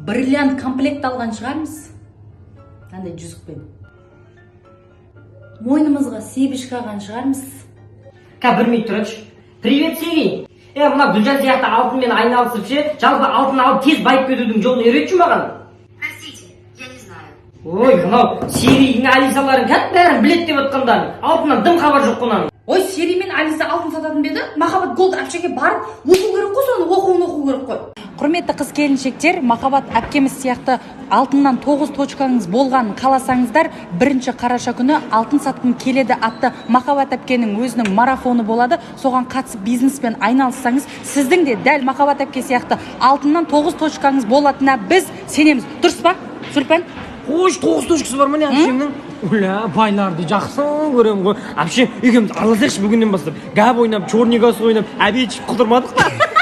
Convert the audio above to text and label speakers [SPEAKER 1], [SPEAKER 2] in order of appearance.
[SPEAKER 1] Бриллиант комплект алған шығармыз, андай жүзікпен. Мойнымызға себішка алған шығармыз.
[SPEAKER 2] Ка, бір минут тұрайыншы. Привет, Сири. Е, мына Гүлжан сияқты алтынмен айналысып ше, жалпы алтын алып, тез байып кетудің жолын үйретші маған.
[SPEAKER 3] Простите, я не знаю.
[SPEAKER 2] Ой, мынау Сиридің, Алисаларың кәдімгі бәрін біледі деп отқандар, алтыннан дым хабар жоқ қой мынаның.
[SPEAKER 1] Ой, Сири мен Алиса алтын сататын ба еді? Махаббат Голд әпшеге барып оқу керек қой, соны оқуын оқу керек қой. Құрметті қыз келіншектер, Махаббат әпкеміз сияқты алтыннан тоғыз точкаңыз болғанын қаласаңыздар, 1 қараша күні «Алтын сатқым келеді» атты Махаббат әпкенің өзінің марафоны болады. Соған қатысып, бизнеспен айналыссаңыз, сіздің де дәл Махаббат әпке сияқты алтыннан тоғыз точкаңыз болатынына біз сенеміз. Дұрыс па, Зүлпан?
[SPEAKER 2] Қойшы, тоғыз точкасы бар ма, не, әпшемнің? Оля, байларды жақсы көремін ғой. Әпше, екеуміз араласайықшы бүгіннен бастап. Гәп ойнап, черный газ ойнап, обед ішіп, құтырмадық па?